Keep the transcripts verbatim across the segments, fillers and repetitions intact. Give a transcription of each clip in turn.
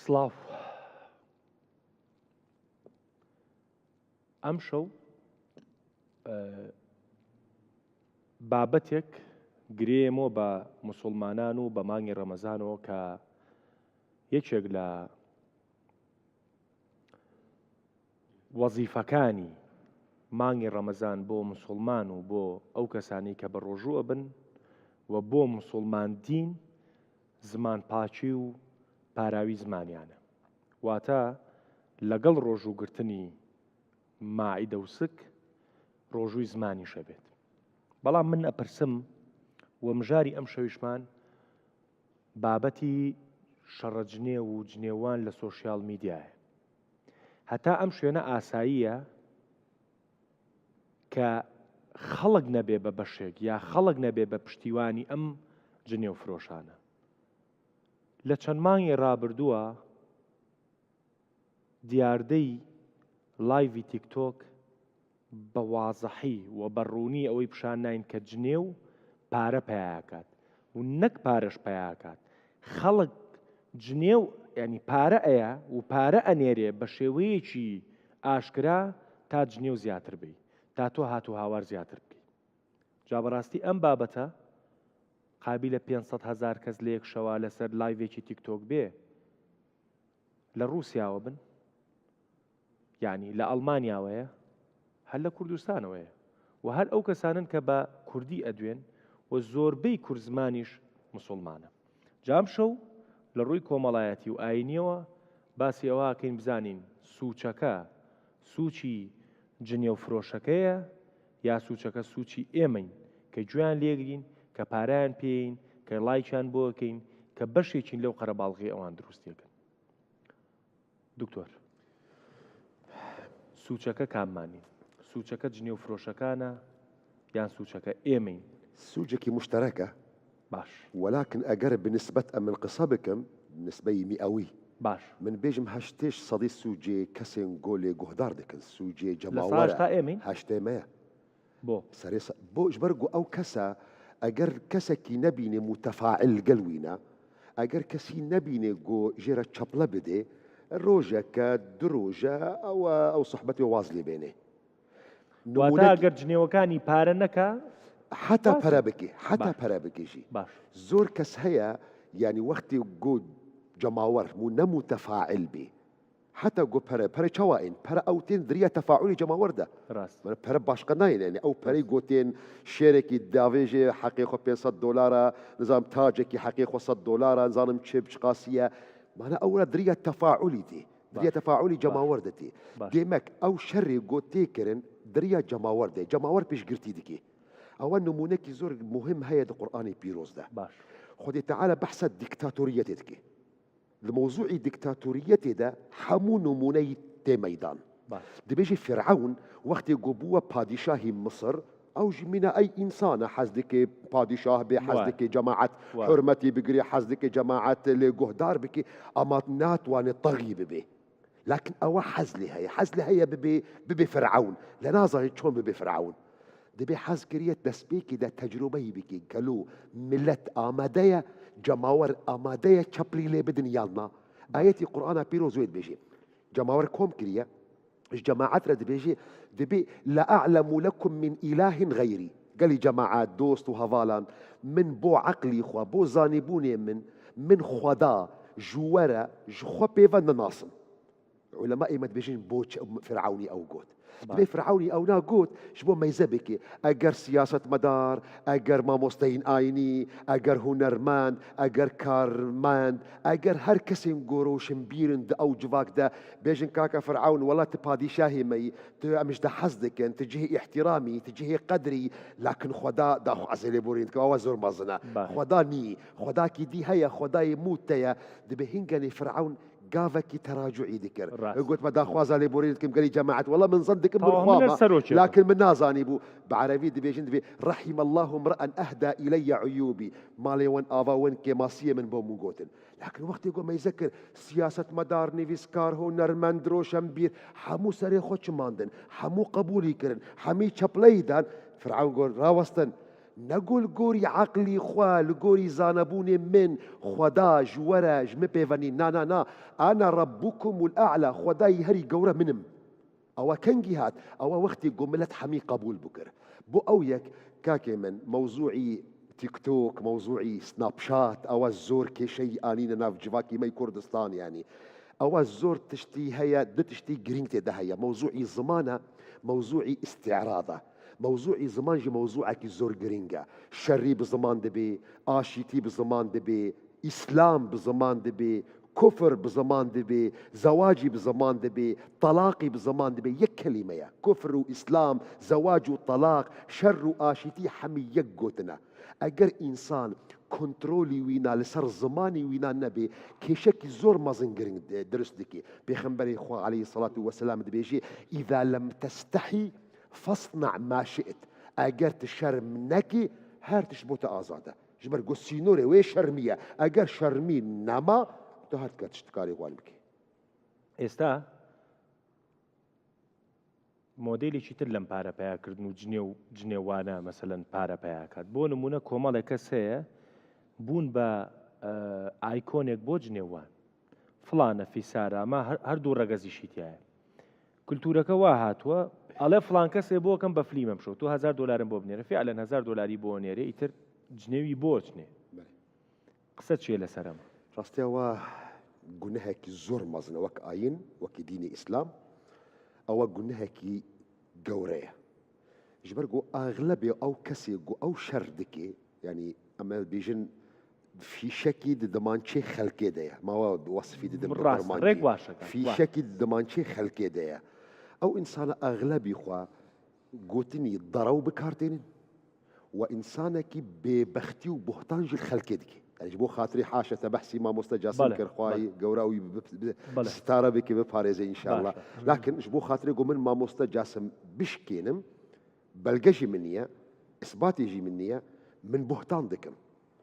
سڵاو. ئەمشەو، ئە، بابەتێک گرێمەوە بە موسڵمانان و بە مانگی ڕەمەزانەوە کە یەکێک لە وەزیفەکانی مانگی ڕەمەزان بۆ موسڵمان و بۆ ئەو کەسانەی کە بە ڕۆژووە بن و بۆ موسڵمان دین زمان پاکی و پاراوی زمانیانە. واتە لەگەڵ ڕۆژوو گرتنی مائیدە و سک ڕۆژووی زمانیشە بێت. بەڵام من ئەپرسم و مژاری ئەم شەویشمان بابەتی شەڕە جنێو و جنێوان لە سۆشیال میدیایە. هەتا ئەم شوێنە ئاساییە کە خەڵک نەبێ بە بەشێک یا خەڵک نەبێ بە پشتیوانی ئەم جنێو فرۆشانە. لە چەند مانگی ڕابردووە دیاردەی لایڤی تیکتۆک بە وازەحی و بە ڕوونی ئەوەی پیشان ناین کە جنێو پارە پەیاکات و نەک پارەش پەیاکات. خەڵک جنێو، یعنی پارە ئەیە و پارە ئەنێرێ بە شێوەیەکی ئاشکرا تا جنێو زیاتر بی، تا تۆ هات و هاوار زیاتر بکەی. جا بەڕاستی ئەم بابەتە قابلە پێنج سەد هەزار کەس لە یەک شەوا لەسەر لایڤێکی تیکتۆک بێ لە ڕووسیاوە بن، یعنی لە ئەڵمانیاوەیە، هەر لە کوردستانەوەیە و هەر ئەو کەسانن کە بە کوردی ئەدوێن و زۆربەی کورد زمانیش مسلمانە. جام شەو لە ڕووی کۆمەڵایەتی و ئاینیەوە باسی ئەوە ئەکەین بزانین سوچەکە سوچی جنێو فرۆشەکەیە یا سوچەکە سوچی ئێمەین کە گوێیان لێگرین، کە پارەیان پێین، کە لایکیان بۆ ئەکەین، کە بەشێکین لەو قەرەباڵغی ئەوان دروستیەکەن. دکتۆر، سوچەکە کاممانین؟ سوچەکە جنێو فرۆشەکانە یان سوچەکە ئێمەین؟ سوچێکی مشتەرەکە. باش. وەلاکن ئەگەر بنسبەت ئەمن قسە بکەم، نسبەی میئەوی. باش. من بێژم هەشتێش سەدی سوجێ کەسێن گۆ لێ گۆهدار دەکەن، سوجێ لە جەماوەرە. ساش تا ئێمەین؟ هەشتێمەیە. بۆ؟ سەرێ سە-، بۆ ژبەر گۆ ئەو کەسە، ئەگەر کەسێکی نەبینێ متەفاعل گەل وینە، ئەگەر کەسی نەبینێ گۆ ژێرە چەپڵە بدێ، ڕۆژەکە، دو ڕۆژە، ئەوە ئەو سوحبەتی واز لێ بێنێ. واتە نمونەکی ئەگەر جنێوەکانی پارە نەکا، حتا واز پەرە بێ. بکێ، حتا باش. پەرە بکێ ژی. باش. زۆر کەس هەیە، یعنی وەختی گۆ جەماوەر مو نەموتەفاعل بێ. حتا گۆ پەرە، پەرە چاوا ئین؟ پەرە ئەو تێن دریا تەفاعلی جەماوەر دە. ڕاست. من پەرە باشقە ناین، یعنی ئەو پەرەی ڕاست. گۆتێن شێرێکی داوێژێ حەقی خۆ پێنج سەد دۆلارە، نزام تاجێکی حەقی خۆ سەد دۆلارە، نزانم چێ بچقاسیە. مانە ئەو دریا تەفاعلی تێ. دریا باش. تەفاعلی باش. جەماوەر دەتێ. باش. دێمەک ئەو شەرێ گۆ تێ کردن دریا جەماوەر دێ. جەماوەر پێشگرتی دکی. ئەوە نمونەکی زۆر مهم هەیە دە قورئانی پیرۆزدا. باش. خودی تعالی بەحسە دیکتاتۆریەتێ دکی. لە مەوزوعی دیکتاتۆریەتێدا هەموو نمونەی تێ مەیدان. باش. دەبێژی فیرعەون وەختی گۆ بووە پادیشاهی مصر، ئەو ژی مینە ئەی ئینسانە حەز دکێ پادیشاه بێ، حەز وای. دکێ جەماعەت وای. حرمەتی بگرێ، حەز دکێ جەماعەت لێ گۆهدار بکێ، ئەما ناتوانێت تەغی ببێ. لکن ئەوە حەز لێ هەیە، حەز لێ هەیە ببێ، ببێ فیرعەون. لە نازانێت چۆن ببێ فیرعەون. دەبێ حەز کریە دەستپێکی دە تەجروبەی بکێ، گەلو ملەت ئامادەیە، جەماوەر ئامادەیە چەپلی لێ بدن یان نا. ئایەتی قورئانا پیرۆز وێ دبێژێ. جەماوەر کۆم کریە، ژ جەماعەت رە دبێژێ، دبێ: «لا أعلم لكم من إله غيري.» گەلی جەماعەت، دۆست و هەڤالان، من بۆ عەقلی خوا، بۆ زانیبوونێ من، من خودا ژووەرە ژ خوا پێوە نەناسم. عولەما ئێمە دبێژین بۆ چ-، فیرعەونی ئەو گۆت. باش. دبێ فیرعەونی ئەو ناگۆت، ژ بۆ مەیزە بکێ. ئەگەر سیاسەتمەدار، ئەگەر مامۆستەین ئاینی، ئەگەر هونەرمەند، ئەگەر کارمەند، ئەگەر هەر کەسێن گۆرۆشن بیرن دە ئەو جڤاک دە، بێژن: «کاکە فیرعەون، وەڵا ت پادیشاهی مەی، ت ئەمیش دە حەز دکن، ت جهێ ئیحتیرامی، ت جهێ قەدری، لکن خودا داخوازێ لێ بۆرین دکە، ئەوە زۆر مەزنە.» باش. خودا نی، خوداکی دی هەیە، خودای موتەیە. دبێ هینگەنی فیرعەون گاڤەکی تەراجوعی دکرد. ڕاست. گوت: «مە داخوازا لێ بۆرین دکم گەلی جەماعەت. وەڵا من زەن دکم تاوە من بخوامە، سەرۆکێ لکن من نازانی بوو.» بە عەرەبی دبێژن دبێ: «رحم الله امرأ أهدى إلي عيوبي.» ماڵێ وەن ئاوا وەن کێماسیە من بۆ من گۆتن. لکن وەختی گۆ مەیزە کرد، سیاسەتمەدار، نویسکار، هونەرمەند، ڕۆشنبیر، هەموو سەرێ خۆ چماندن، هەموو قبولی کردن، هەمی چەپلەی دان. فیرعەون گۆ: «ڕاوەستن.» Nego li gorî eqlî xwe, li gorî zanebûnê min, Xweda ji we re, ji min pêvenî. Na, na, na. Ana Rabbukumul A'la, Xwedayî herî gewre min im. Ewa kengî hat? Ewa wextê ku milet hemî qebûl bikir. Bo ew yek, kakê min, mewzûî TikTok, mewzûî Snapchat, ewa zor kêşeyî anîne nav civakî me yê Kurdistan, yanî. Ewa zor tiştî heye, du tiştî girîng tê de heye. Mewzûî ziman e, mewzûî îstîrad e. Mewzûî ziman jî mewzûekî zor girîng e. Şerî bi ziman dibê, aşîtî bi ziman dibê, Îslam bi ziman dibê, kufr bi ziman dibê, zewacî bi ziman dibê, telaqî bi ziman dibê. Yek kelîme ye. Kufr û Îslam, zewac û telaq, şer û aşîtî hemî yek gotin e. Eger însan kontrolî wîna li ser zimanî wîna nebê, kêşekî zor mezin girîng di-, dirust dikê. Pêxemberê Xwe aleyhisselatu vesselam dibêjê, "Îza lem testehî fasna ma şi't." Eger tu şerm nekî, her tişt bo te azad e. Ji ber ku sînorê wê şermî ye. Eger şermî nema, tu her dikare tiştkarê wan bikî. Êsta modêlekî tir lem pare peya kirdin û cinê û cinê wane, meselen, pare peya kat. Bo nimûne, komelek kes heye, bûn be, e, aykonek bo cinê wan. Filane, fîsara, ma her, her du regezî şîtiyaye. Kultureke wa hatwe, ale filan kesê bo kem be filî me bişo. Tu hezar dolarên bo binêre. Fiilen hezar dolarî bo nêrê, îtir cinê wî bo çinê. Belê. Qise çi ye li ser em? Rastiya wa gunehekî zor mezin e, wek ayin, wekî dînê Îslam. Ewa gunehekî gewre ye. Ji ber ku axlebê ew kesê ku ew şer dike, yanî em ê bêjin fîşekî di dimançê xelkê de ye. Ma wa wasfî didin bi Rast, kurmancî. Rêk baş e, baş. Fîşekî di dimançê xelkê de ye. Ew însana axlebî xwe gotinî derew bi kar tênin. We însanekî bêbextî û buhtan jî li xelkê dike. Yani ji bo xatirê haşa te behsî mamoste Casim Bale, kir, xwayî bale. Gewra wî bi, bi, bi Bale. Sitara bike, biparêze înşallah. Baş e. Lakin ji bo xatirê ku min mamoste Casim bişkênim, belge jî min niye, isbatê jî min niye, min buhtan dikim.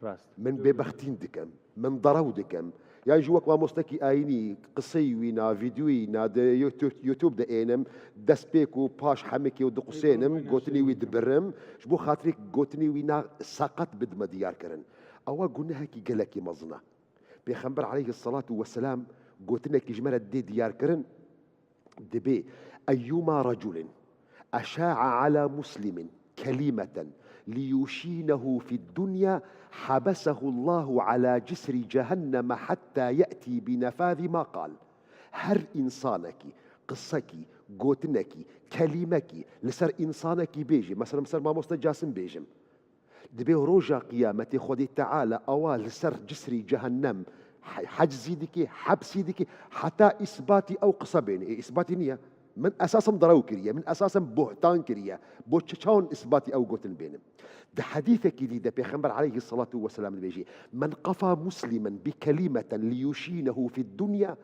Rast. Min bêbextîn dikim, min derew dikim. Yan jî wek mamostekî ayînî qiseyî wîna, vîdyoyî na di YouTube, YouTube de ênim, destpêk û paş hemikê û diqusênim, gotinê wî dibirim. Ji bo xatirê gotinê wî na seqet bidime diyar kirin. Ewa gunehekî gelekî mezin e. Pêxember aleyhisselatu vesselam gotinekî ji me re dê diyar kirin, dibê: "Eyyuma raculin eşa'a ala muslimin kelimeten liyuşînehu fid dunya habesehu Allahu ala cisri cehenneme hatta ye'tî bi nefazi ma qal." Her însanekî, qisekî, gotinekî, kelîmekî li ser însanekî bêjî, mesela li ser mamoste Casim bêjim, dibê roja qiyametê Xwedê Teala ewa li ser cisrî cehennem he-, heczî dike, hepsî dike, heta îsbatî ew qise bêne. Ê, îsbatî niye. Min esasen derew kiriye, min esasen buhtan kiriye. Bo çi çawan îsbatî ew gotin bênim? Di hedîsekî dî de Pêxember aleyhisselatu vesselam dibêjî: "Men qafa muslimen bi kelimeten liyuşînehu fid dunya,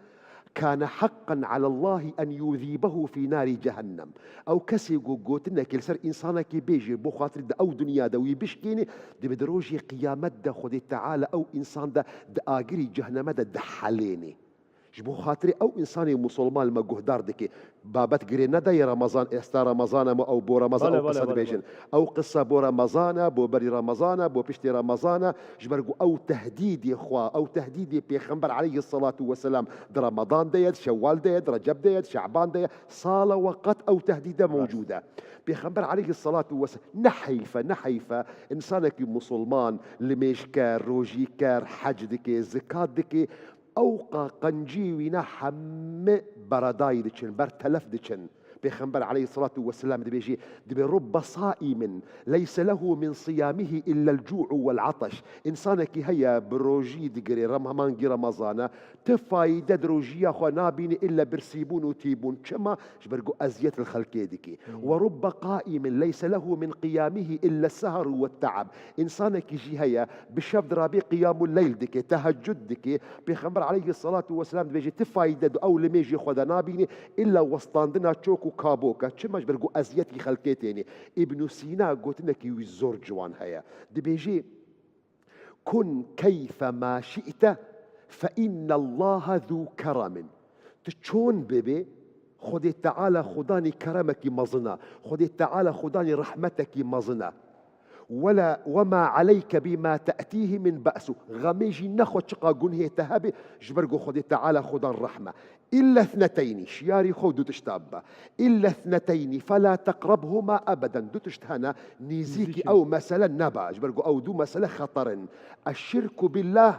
kâne haqqan alallâhi en yûzîbehu fî nârî cehennem." Ew kesê ku gotinekê li ser însanekê bêjê, bo xatirî di ew dinya de wî bişkênê, dibê di rojê qiyamet de Xwedê Teala ew însan de di agirî cehneme de dihelênê. Ji bo xatirê ew însanê musulman li me guhdar dike, babet girê nedaye Remezan, êsta Remezan e, me ew bo Remezan Bale, ew bale, qisa bale, dibêjin. Bale. Ew qisa bo Remezan e, bo berî Remezan e, bo piştê Remezan e, ji ber ku ew tehdîdê xwe, ew tehdîdê Pêxember aleyhisselatu vesselam di Remezan de ye, di Şewwal de ye, di Receb de ye, di Şeban de ye, sala we qet ew tehdîde mewcûd e. Pêxember aleyhisselatu vesselam, ne heyf e, ne heyf e, însanekî musulman, limêjker, rojîker, hec dike, zikat dike, ew qa qencî wîna hemî beredayî diçin, ber telef diçin. Pêxember aleyhisselatu vesselam dibêjî, dibê: "Rubbe saimin leyse lehu min siyamihi illa el-cu'u vel-ataş." Însanekî heye bi rojî digirê, rem-, mangî Remezan e, ti fayde di rojiya xwe nabîne illa birsîbûn û tîbûn. Çima? Ji ber ku eziyet li xelkê dike. Hmm. "Ve rubbe qaimin leyse lehu min qiyamihi illa seheru ve-t-te'ab." Însanekî jî heye, bi şev dirabê qiyamul leyl dike, teheccud dike. Pêxember aleyhisselatu vesselam dibêje, ti fayde di ew limêjê xwe de nabîne, illa westandina çok û kabok e. Çima? Ji ber ku eziyetî xelkê têne. Îbnû Sîna gotinekî wî zor ciwan heye. Dibêje: "Kun keyfe ma şi'te fe innallaha zû keremin." Tu çon bibê, Xwedê Teala xudanî keremekî mezin e. Xwedê Teala xudanî rehmetekî mezin e. ولا وما عليك بما تأتيه من بأس. Xemê jî nexwe çiqa gunhê te hebe, ji ber ku Xwedê Teala xwedan rehme. إلا اثنتين, şiyarî xwe du tişta bibe. إلا اثنتين فلا تقربهما أبدا. Du tişt hene, nîzîkî Nîzîkî. ew mesele nebe. Ji ber ku ew du mesele xeter in. الشرك بالله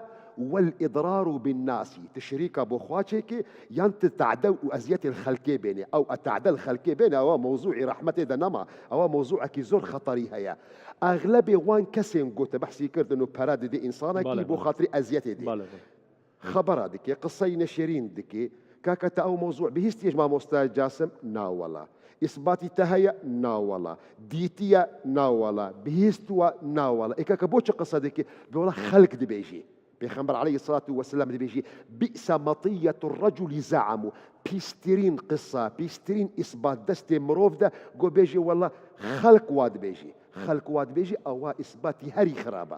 والإضرار بالناس. Tu şirîka bo xwe çêkê, yan tu tade û eziyetên xelkê bênê. Ew e tade li xelkê bêne, ewa mewzûî rehmetê de nema. Ewa mewzûekî zor xeterî heye. Exlebê wan kesên ku te behsî kirdin û pere didê însanekî Bale, bo bale. xatirî eziyetê dê. Bale, bale. Xebera dike, qisey neşêrîn dike. Kaka te ew mewzû bihîstiye ji mamoste Casim? Na wela. Îsbatî te heye? Na wela. Dîtiye? Na wela. Bihîstiwe? Na wela. Ê kaka bo çi qise dike? Bi wela xelk dibêjî. Pêxember aleyhissalatu vesselam dibêjî, "بئس مطية الرجل زعم." Pîstirîn qisa, pîstirîn îsbat destê mirov de, go bêjî, wela xelk wa dibêjî. Xelk wa dibêjî, ewa îsbatî herî xirab e.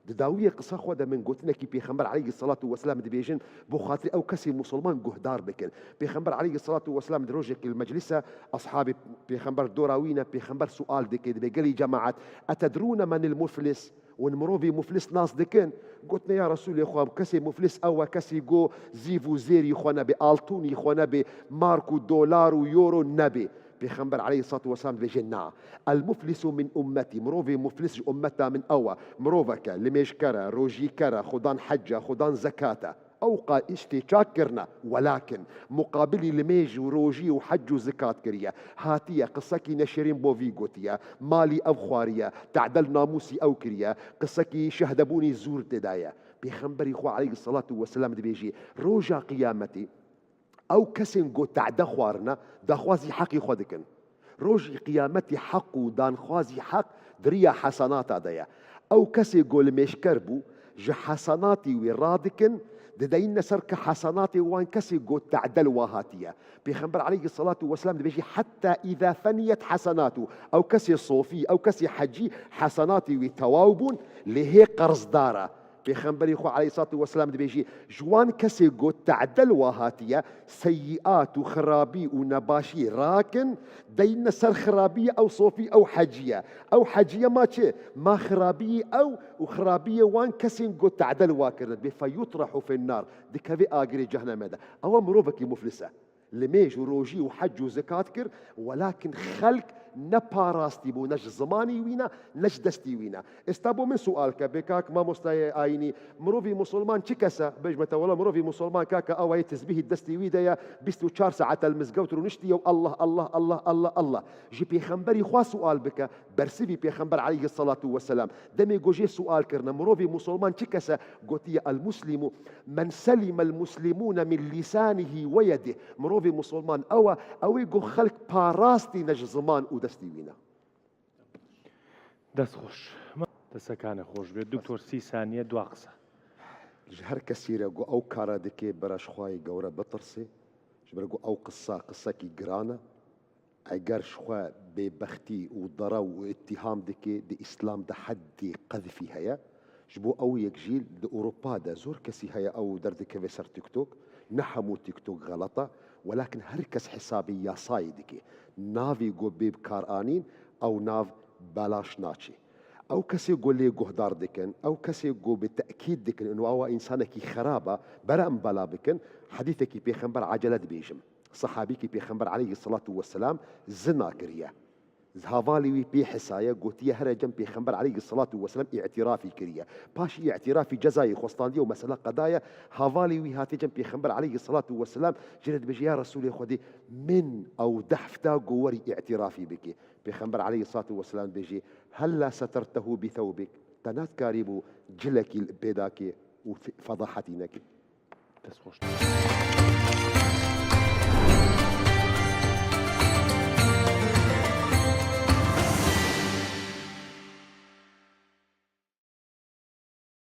Di dawiyê qisa xwe de min gotinekî Pêxember aleyhissalatu vesselam dibêjin, bo xatirê ew kesê musulman guhdar bikin. Pêxember aleyhissalatu vesselam di rojekî li meclîs e, ashabê Pêxember dora wî ne, Pêxember sual dike, dibê, gelî cemaet, "أتدرون من المفلس؟" Hûn mirovî muflis nas dikin? Gotine, ya Resûlê Xwe, kesê muflis ew e, kesî go zîv û zêrî xwe nebe, altûnî xwe nebe, mark û dolar û euro nebe. Pêxember aleyhissalatu vesselam dibêje, na. "المفلس من أمتي." Mirovê muflis ji ummeta min ew e. Miroveke limêjker e, rojîker e, xwedan hec e, xwedan zekat e. Ew qal îştê çak kirine, welakin muqabilî limêj û rojî û hec û zikat kiriye. Hatiye, qisekî neşêrîn bo vî gotiye, malî ew xwariye, tade li namûsî ew kiriye, qisekî şehdebûnî zûr tê de ye. Pêxemberî Xwe aleyhissalatu vesselam dibêjî, roja qiyametî ew kesên ku tade xwarine, daxwazî heqî xwe dikin. Rojî qiyametî heq û danxwazî heq di riya hesenata de ye. Ew kesê ku limêjker bû, ji hesenatî wî radikin, dideyîne ser ki hesenatê wan kesê ku tade li wa hatiye. Pêxember aleyhissalatu vesselam dibêjî, "حتى إذا فنيت حسناته." Ew kesê sofî, ew kesê hecî, hesenatî wî tewaw bûn, lê hê qerzdar e. Pêxemberî Xwe aleyhissalatu vesselam dibêjî, ji wan kesê ku tade li wa hatiye, seyiat û xirabî û nebaşî rakin, deyne ser xirabiye ew sofî, ew heciye. Ew heciye ma çi? Ma xirabiyî ew û xirabiyê wan kesên ku tade li wa kirine. Dibê, "فيطرح في النار." Dikeve agirê cehnemê de. Ewa mirovekî muflis e. Limêj û rojî û hec û zikat kir, welakin xelk ne parastî bû, ne ji zimanî wî ne, ne ji destî wî ne. Êsta bo min sual ke, bê kak mamostayê ayînî, mirovî musulman çi kes e? Bêjme te, wela mirovî musulman kaka ew ê tesbîhî destî wî de ye, bîst û çar saet li mizgewt rûniştiye û Allah, Allah, Allah, Allah, Allah. Ji pêxemberî xwe sual bike, bersivî pêxember aleyhissalatu vesselam. Demê ku jê sual kirine, mirovî musulman çi kes e? Gotiye, "المسلم من سلم المسلمون من لسانه ويده." Mirovê musulman ew e, ew ê ku xelk parastî ne ji ziman û destî wî ne. Dest xweş. Destekanê xweş bê. Doktor, sî saniye, dua qise. Ji her kesî re ku ew kara dike, bira ji Xwayê Gewre bitirsê. Ji ber ku ew qisa, qisekî giran e. Eger ji xwe bêbextî û derew û îttiham dike, di Îslam de heddê qezfî heye. Ji bo ew yek jî li Ewropa de zor kesî heye ew derdikeve ser TikTok. Ne hemû TikTok xelet e, welakin her kes hesabê yasayê dike. Navê ku bê bi kar anîn, ew nav belaş naçe. Ew kesê ku lê guhdar dikin, ew kesê ku bi tekîd dikin, ino ewa însanekî xerab e, bera em bela bikin, hedîsekî Pêxember ecele dibêjim. Sehabîkî Pêxember aleyhissalatu vesselam zina kiriye. Hevalê wî pê hisaye, gotiye, here cem Pêxember aleyhissalatu vesselam îtirafî kiriye. Paşî îtirafî cezayê xwe standiye û mesela qedaye. Hevalê wî hatiye cem Pêxember aleyhissalatu vesselam, jê re dibêje, ya Resûlê Xwedê, min ew deh hefta ku werî îtirafî bike. Pêxember aleyhissalatu vesselam dibêje, "هلا سترته بثوبك؟" Te nedikarîbû cilekî li pê dakê û fe-, fedahetî nekî? Dest xweş.